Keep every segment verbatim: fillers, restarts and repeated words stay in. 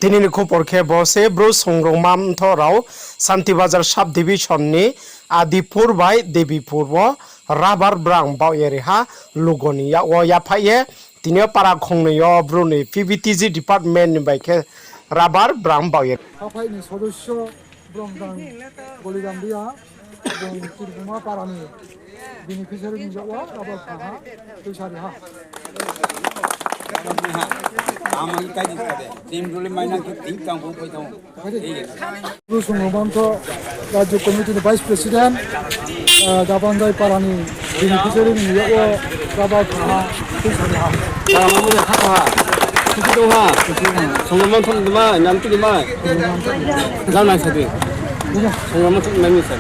Tini ni khupor khe bo se, Bru songrongma mthoh rao Santi Bazar sub division ni Adipur bai Debipur wo rubber brang baoh ye ri ha lugo ni yak wo yaphaih ye, tini yo para khongnoi yo Bru ni P V T G department ni bai khe rubber brang baoh ye. Haphaih ni sodosyo Bromdang Boliram Reang, bung Tirbuma para ni beneficiary ni yak wo rubber kha ha, tuisari ha. Bru songrongma mthoh rajyo committee ni vice president, Dabandai para ni beneficiary ni yak wo rubber kha ha, tuisari ha. Para mo ya kha ha. Kisi dong ha. Songrongma mthoh ni ma, nam tini ma. Jang nai sa di. Songrongma mthoh ni ma ni sa.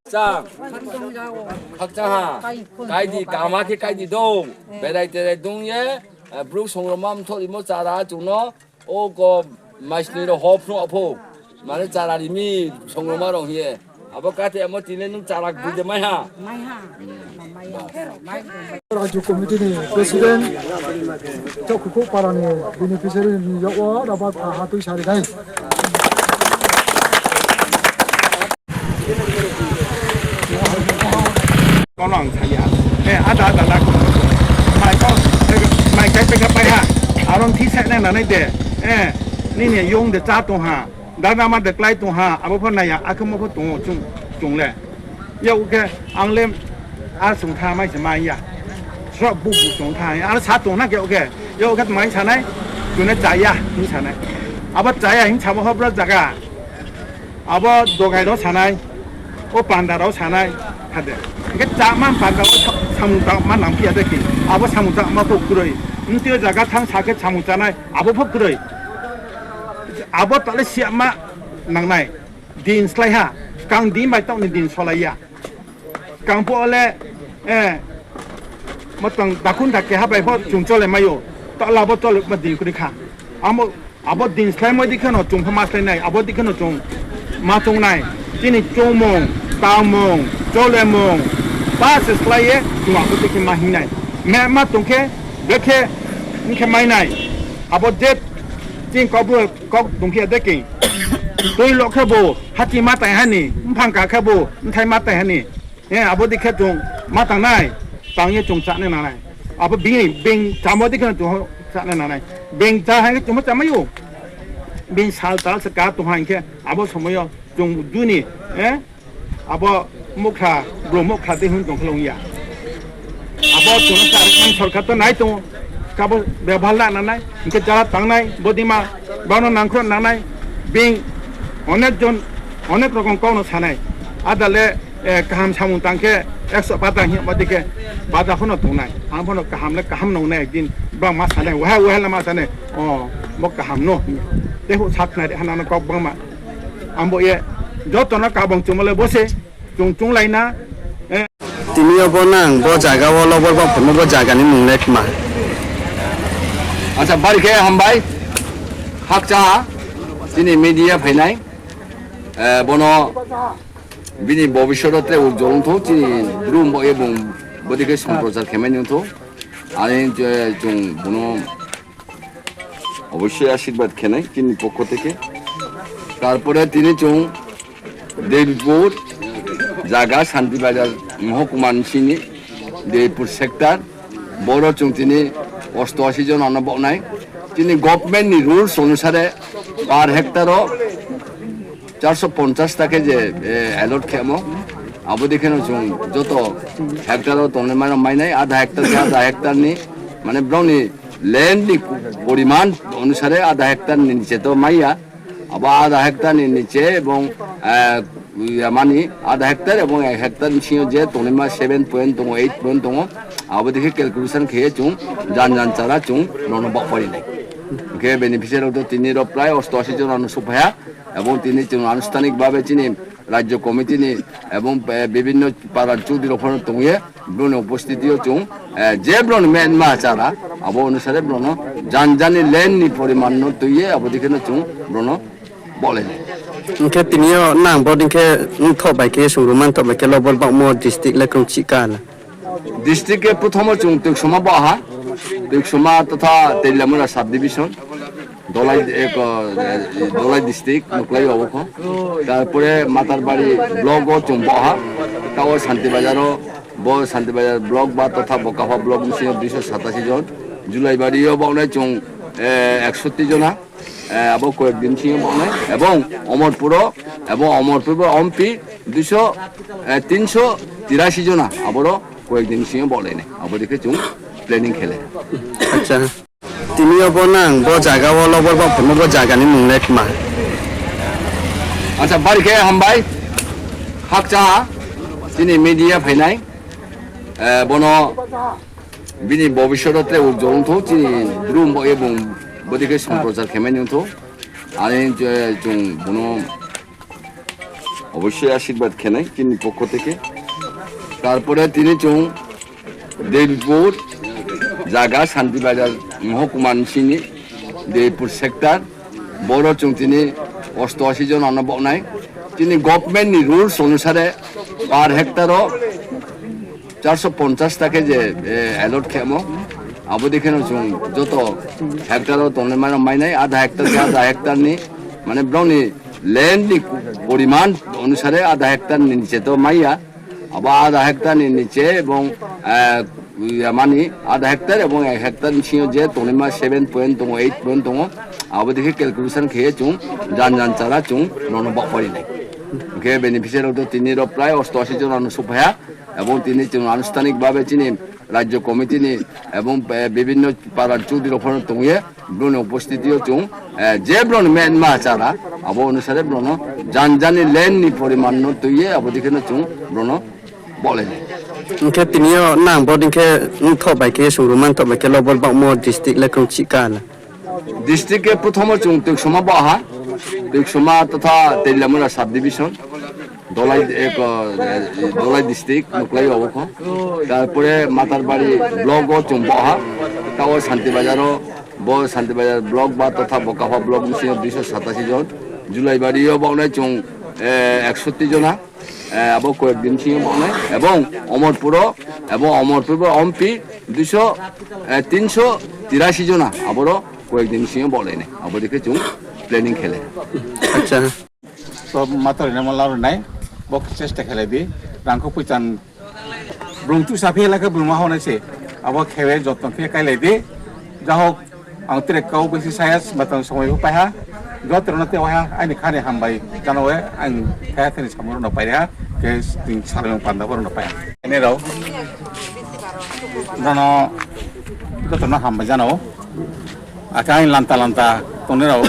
Chang. Khakchang ha. Kaidi, kaham khe kaidi dong. Berai terai dong ye, Bru songrongma mthoh rimo chara chung no, o ko maisni rao ho phnuh pho. Mane chara rimi songrongma rao hing ye. Abo kate amo tini nung chara bui de mai ha. Rajyo committee ni president, Chokhukhouh para ni beneficiary ni yak wo rubber kha ha, tuisari nai. Kono ang sa ya. Eh, ada, ada, ada, kono. Mai ko, mai kai peka pai ha. Aron thi sa nai nanai de. Eh, nini yong de chá tong ha. Dada ma de klái tong ha. Abo pho nai ya, akhe mo pho tong o chung, chung le. Yag khe, ang le, a sung tha mai se mai ya. Srok bu bu sung tha, a sa tong na khe, khe. Yag khe mai sa nai, chung le chá ya, hing sa nai. Abo chá ya hing samo pho bro zaga. Abo dogai rao sa nai, o panda rao sa nai, ha de. Hing khe cháma panda wo sa-, samung tangma nang phi ya de khe. Abo samung tangma pho kroi. Mtui o zaga thanng sa khe samung chá nai, abo pho kroi. Abo ta le siama nang nai. Din slái ha, kang din bai taoh ni din solai ya. Kang phuh wo le, eh, matang dakhun da keha bai pho chung chole mai ou. Taoh la bo chole ma din kroi kha. Amo, abo din sláimo dei khe no chung pho ma slái nai, abo dei khe no chung ma choung nai. Chini choungmung, tangmung, cholemung, pa se slái ye chung abo dei khe ma hing nai. Mehma tong khe, brekhe, hing khe mai nai. Abo je chini Kaubru kau tong phi ya de khe. Tui lo khebu, hachi ma tai ha ni, mphang ka khebu, mthai ma tai ha ni. Eh, abo dei khe chung ma tang nai, tang ye chung chá nai nang nai. Abo bini, being chámo dei khe chung chá nai nang nai. Being chá ha khe chung ma chá mai ou. Being sal tal se ka tong ha hing khe, abo somoi yo chung juni, eh, abo mukhra, bro mukhra dei hwn tong khe long ya. Abo chung no sa, sorkar to nai tong ou, kabo bebhal la nang nai, hing khe jara tang nai, bodima, bano nangkhruh nang nai, being onek jon, onek rokom kau no sa nai. Ada le, eh, kaham samung tang khe, ekso pata hing ma dei khe, bada pho no tong nai, ang pho no kaham le kaham nung nai, ekdin bang ma sa nai, waha waha le ma sa nai, o, bo kaham no, tei phuh sakhnari hana no kau bangma. Ang bo ye, joto no kabang chungmo le bo se, chung chunglai na, eh. Tini yo bo nang bo zaga wo lobor bang phimo bo zaga ni mung le kma. Acha, bari khe hambai. Hakcha, chini media phainai. Eh, bono bini bobisot tre ujjol ong thou, chini Bru bo ye bung bodei khe somprochar khe mai ong thou. Ani je chung bono obossoi ashirbad khe nai chini pokho theke. Tarpore tini chung Debipur, zaga Santi Bazar, Mohokuma ni sini, Debipur sector, boro chung tini osto ashi jon ano baoh nai. Chini government ni rules onusare per hectare o charso ponchas ta khe je, eh, allot khemo. Abo dei khe no chung joto hectare o tongnai mano mai nai, adha hectare khe adha hectare ni, mane brao ni land ni poriman onusare adha hectare ni niche to mai ya. Abo adha hectare ni niche ebong, eh, ya mani adha hectare ebong ek hectare ni sing yo je tongnaima seven point tongo, eight point tongo. Abo dei khe calculation khe ye chung jan jan chara chung nono baoh pari nai. Hing khe beneficiary rao to tini rao prai osto ashi jon ano souhphai ha. Ebong tini chung anustanik babe chini rajyo committee ni ebong, eh, bibhinno para chudri rao pho no tong ye, brao ni upostiti yo chung, eh, je brao ni menma chara, abo onusare brao no jan jan ni land ni poriman no tui ye, abo dei khe no chung brao no baohlai nai. Hing khe tini yo nang bo dei khe mthoh bai khe, songrongma mthoh bai khe lobor baohmo district le krungchih ka la. District khe প্রথম o chung Tuiksoma baoh ha, Tuiksoma totha Teliamura sub division, Dolai, e, ko, e, Dolai district nuklai o kho. তারপরে Matarbari block o chung baoh ha, tao Santibajar o, bo Santibajar block ba totha Bokapha block bsing yo দুইশো সাতাশি জন, Julaibari o baoh nai chung, e, একষট্টি জনা, e, abo কয়েকদিন bsing yo baoh nai, এবং Omorpur o, এবং Omorpur o ompi দুইশো, e, তিনশো তিরাশি জনা, aboro কয়েকদিন bsing yo baohlai nai, abo dei khe chung planning khe le. Acha. Tini yo bo nang bo zaga wo lobor baoh phaimo bo zaga ni mung le tma? Acha, bari khe hambai. Hakcha ha, chini media phainai, e, bono bini ভবিষ্যৎ o tre ujjol ong thou, chini Bru baoh ye bung bodei khe সম্প্রচার khe mai nung thou. Ani je chung bono অবশ্যই আশীর্বাদ khe nai chini পক্ষ থেকে. তারপরে tini chung Delpur zaga Santibajar মহকুমা ni sini Delpur sector, boro chung tini অষ্টআশি জনা no baoh nai. Chini government ni rules onusare per hectare o চারশো পঞ্চাশ টাকা je, e, allot khemo, abo dei kheno chung joto hectare o tongnaima no mai nai, আধা hectare khe আধা hectare ni, mane brao ni land ni পরিমাণ onusare আধা hectare ni niche to mai ya, abo আধা hectare ni niche এবং, e, ya mani আধা hectare এবং এক hectare ni bsing yo je tongnaima seven point tongo, eight point tongo, abo dei khe calculation khe ye chung jan jan chara chung nono baohphari nai. Hing khe beneficiary rao to tini rao প্রায় অষ্টআশি জনা no souhphai ha, এবং tini chung আনুষ্ঠানিক ভাবে chini রাজ্য committee ni এবং, e, বিভিন্ন পাড়ার Chowdhury rao pho no tong ye, brao ni উপস্থিতি yo chung, e, je brao ni metma chara, abo onusare brao no jan jan ni land ni পরিমাণ no tui ye abo dei kheno chung brao no baohlai nai. Hing khe tini yo nang bo dei khe mthoh bai khe, sungruman thoh bai khe, lobor baohmo district le krungchih ka la? District khe প্রথম o chung Tuiksoma baoh ha, Tuiksoma totha Teliamura sub division, Dolai, e, ko, e, Dolai district nuklai o kho. তারপরে Matarbari block o chung baoh ha, tao Santibajar o, bo Santibajar block ba totha Bokapha block bsing yo দুইশো সাতাশি জন, Julaibari o baoh nai chung, e, একষট্টি জনা, e, abo কয়েকদিন bsing yo baoh nai, এবং Omorpur o, এবং Omorpur o ompi দুইশো, e, তিনশো তিরাশি জনা, aboro কয়েকদিন bsing yo baohlai nai, abo dei khe chung planning khe le. Acha. To matori nai ma laro nai, bo khe চেষ্টা khe lai di, rangkho poicha ni blung tuisa phi la khe blung ma hao nai se, abo khe ye যত্ন khe ye kailai di, যাই হোক, ang tre kau bisi saya, matang somoi pho pai ha, joto rao no te wai ha, aini kha ni hambai jana we, ang thaiha thani samung rao no pai ha, khe ting salai no panda pho rao no pai ha. Aini rao, jana, joto no hambai jana o. Akhe ang lanta lanta tongnai rao,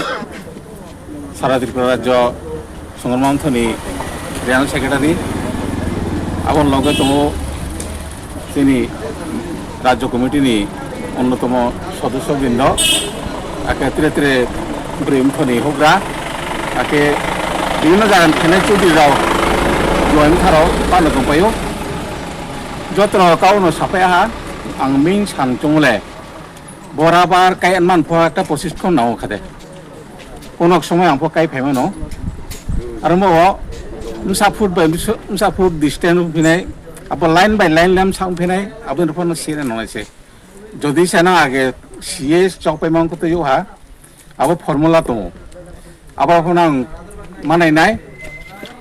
সারা ত্রিপুরা রাজ্য সংগ্রাম মঞ্চ ni General Secretary, abo ni loge tong ou chini রাজ্য committee ni অন্যতম সদস্যবৃন্দ, akhe tre tre broi mtho ni houhgra, akhe বিভিন্ন জায়গা ni phainai Chowdhury rao, join mtha rao, pano tongpai ou. Joto no kau no sapai ha, ang main san choung le, বরাবর kai man pho একটা প্রশিক্ষণ nang ou kha de. কোনো সময় ang pho kai phai mano. Aro bo wo bsa foot bai bsa, bsa foot distance ongphi nai, abo line by line lam sa ongphi nai, abo ni pho no sina nangnai se. Jodi se nang age si ye chokpai man kho tei ou ha, abo formula tong ou. Abo pho nang manai nai.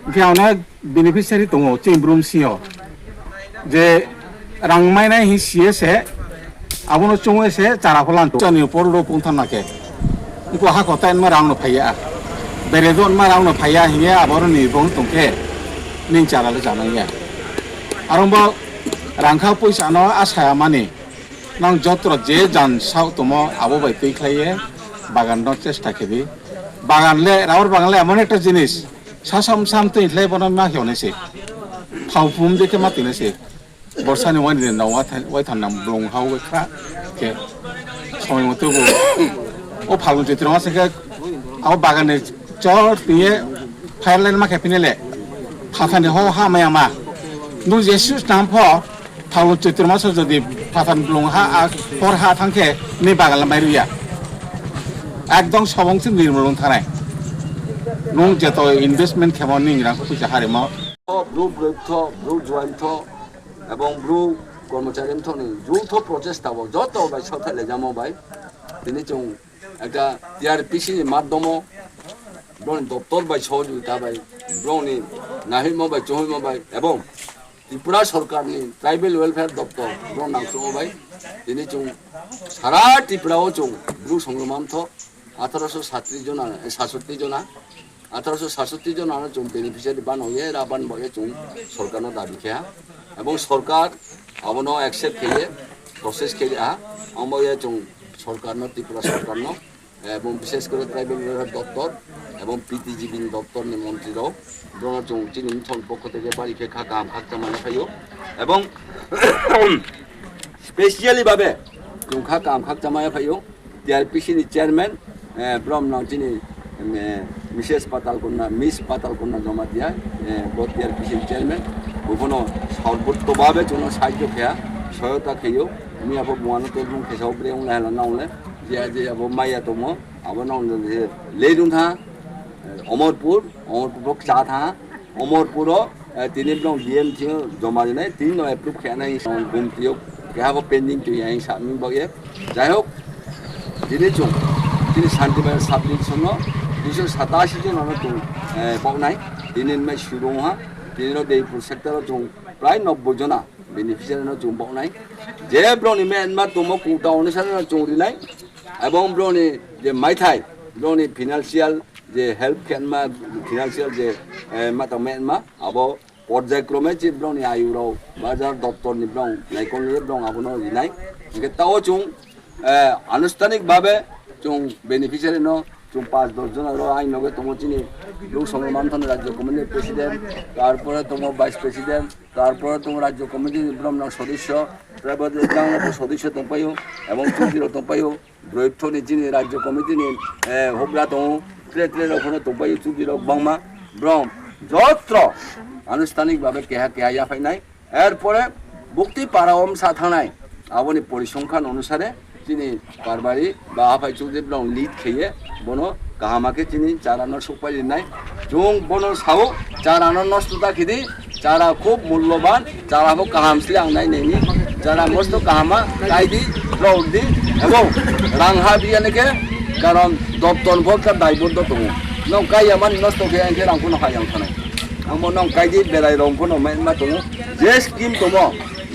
Hing khe ang no beneficiary tong ou, chini Bru bsing yo. Je rang mainai hing si ye se, abo no choung ye se, chara pho lan tong ou. Chani upor ro pungtham na khe. Iko ha kho tai nma rang no phai ya. Bere do nma rang no phai ya hing ye, abo ro ni bung tong khe. Ning chara le chana ya. Aro bo rangkha poisa no asa ya mani. Nang joto je jan saoh tongmo abo bai tuikhlai ye bagan no চেষ্টা khe di. Bagan le, rubber bagan le এমন একটা জিনিস, sasam sam tuikhlai bono ma khe onai se. Thao phum de khe ma tuinai se. Borsa ni wani de nang waitham nang blung hao we kha khe. Somoi moto bo. O Phalgun Choitro masa khe abo bagan ni chor tuiye fire line ma khe phine le. Phathar ni ho ha maya ma. Nung jesuh snam pho, Phalgun Choitro masa jodi phathar ni blung ha, a, hor ha thanng khe, ni bagan le mai ri ya. একদম sobong se nirmol ong thanngnai. Nung jeto investment khemo ning rang kho poisa harimo. Bru broi mtho, Bru juai mtho, এবং Bru kormochari mthoh ni যৌথ প্রচেষ্টা wo joto bai saohthaih laijamo bai tini chung একটা TRPC ni মাধ্যম wo brao ni doptor bai sohojogita bai brao ni naihoihmo bai chounghoihmo bai এবং Tripura sorkar ni tribal welfare doptor brao nangchouhmo bai tini chung সারা Tripura wo chung Bru songrongma mthoh আঠারোশো সাতষট্টি jona, সাতষট্টি jona, আঠারোশো সাতষট্টি jona no chung beneficiary banao ye ra ban baoh ye chung sorkar no dabi khe ha. এবং sorkar abo no accept khe ye process khe ri ha. Ang baoh ye chung sorkar no, Tripura sorkar no, এবং বিশেষ করে tribal welfare doptor এবং পিটিজিবি ni doptor ni মন্ত্রী rao, brao no chung chini mthoh ni পক্ষ থেকে bari khe kha kaham khakchangma phai ou. এবং specially ভাবে chung kha kaham khakchangma phai ou, TRPC ni chairman, brao no chini Mrs Patal Kanya, Miss Patal Kanya Jamatia, bo TRPC ni chairman, bo pho no সর্বতোভাবে chung no সাহায্য khe ha, সহায়তা khe ou. Miya pho bung ano telephone khe sao bre ong la hela nang le, je je abo maya tongmo, abo nang le rung tha, Omorpur, Omorpur pho kcha tha, Omorpur wo tini brao DM thing yo joma rinai, tini no approve khe nai hing sa, Gumti yo keha pho pending tong ya hing sa mi baoh ye. যাই হোক, tini chung, tini Shanti Bazar sub division no দুইশো সাতাশি jona no chung baoh nai, tini mai suru ha, tini no Deipur sector wo chung প্রায় নব্বই jona beneficiary no chung baoh nai. Je brao ni menma tongmo kouta onusare no chung ri nai, এবং brao ni je maithai, brao ni financial je help khe ma, financial je ma tang menma, abo পর্যায়ক্রমে je brao ni আয়ু rao, বাজার দপ্তর ni brao Nikon ye brao abo no ri nai. Hing khe taoh wo chung আনুষ্ঠানিক ভাবে chung beneficiary no chung পাঁচ দশ জন aro aini loge tongmo chini Bru songrongma mthoh ni রাজ্য committee ni president, তারপরে tongmo vice president, তারপরে tongmo রাজ্য committee ni brao no সদস্য, প্রায় jang no সদস্য tongpai ou, এবং Chowdhury rao tongpai ou, broi mthoh ni chini রাজ্য committee ni houhgra tong ou, tre tre rao pho no tongpai ou, Chowdhury rao gbangma, brao joto আনুষ্ঠানিক ভাবে keha keha yaphai nai. এরপরে ভক্তি পাড়া wo bsa thanng nai, abo ni পরিসংখ্যান অনুসারে chini Karbari ba aphai Chowdhury brao lead khe ye bo no kaham khe chini chara no souhpai ri nai. Chung bo no sa ou, chara no নষ্ট ta khe di, chara খুব মূল্যবান, chara bo kaham sle ang nai nai ni, chara নষ্ট kaham khe kai di, rao di, এবং rang ha biya ni khe, কারণ দপ্তর pho khe দায়বদ্ধ tong ou. Nang kai ya mani নষ্ট khe ang khe rang pho no ha yang thanng nai. Ang bo nang kai di, berai rao pho no ma tong ou. Je scheme tongmo,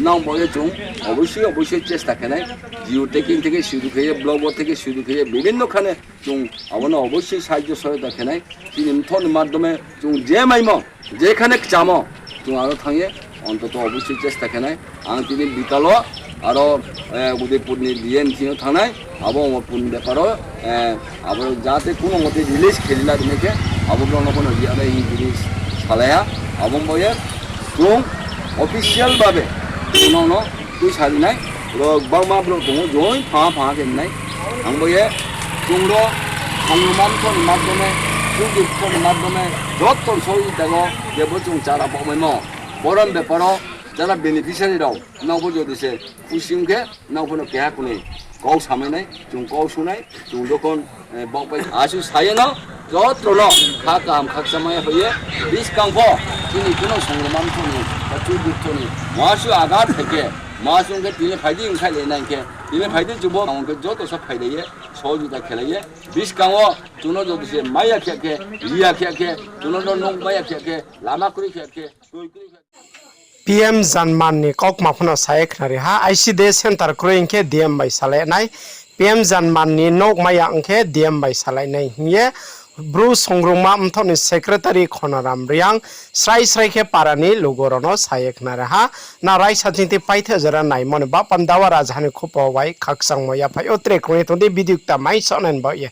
nang bo ye chung অবশ্যই অবশ্যই চেষ্টা khe nai. Jio ট্যাগিং থেকে শুরু khe ye, blog থেকে শুরু khe ye, বিভিন্ন খানে chung abo no অবশ্যই সাহায্য সহায়তা khe nai. Chini mthoh ni মাধ্যমে chung je maimo, যেখানে kchamo, chung aro thanng ye অন্তত অবশ্যই চেষ্টা khe nai. Ang tini বিকাল wo aro Udaipur ni DM thing yo thanng nai, abo Omorpur ni ব্যাপার wo, abo যাতে কোনো মতে release khe ri la ri nai khe, abo brao no pho no ri ya nai hing tini salai ha. Abo bo ye chung official ভাবে chung no no tuisa ri nai, ro gbangma brouh tong ou, join pha pha khe nai. Ang bo ye chung ro, ang mantho ni মাধ্যমে, সুযোগ ni মাধ্যমে, joto sohojogita wo, je bo chung chara baohmaimo, boron ব্যাপার wo, যারা beneficiary rao, nrao pho যদি se খুশি ong khe, nrao pho no keha khnoi kau samai nai, chung kau su nai, chung যখন baohpai asuh sa ye no, joto no kha kaham khakchangma ya phai ye, buskang pho, chini kuno songrongma mthoh ni, ba chu butho ni, masu আঘাত phai khe, masu ong khe tini phai di ongkhailai nai khe, tini phai di chung bo ong khe joto sa phailai ye, sohojogita khelai ye, buskang wo chung no যদি se mai ya khe khe, ri ya khe khe, chung no no nung mai ya khe khe, lama kroi khe khe, kroi kroi khe. PM জানমান ni kaukma phano sa ye khnari ha, ICDS centre kroi hing khe DM bai salai nai, PM জানমান ni nouh mai ya ong khe DM bai salai nai hing ye Bru songrongma mthoh ni secretary Khonaram Reang srai srai khe para ni lugo rao no sa ye khnari ha. Na raisa chingthi paithe jora naimo ni baoh panda wo rajaha ni khupo bai khakchangmo yaphai ou, tre krung ye tong di video kta mai soh nai ni baoh ye.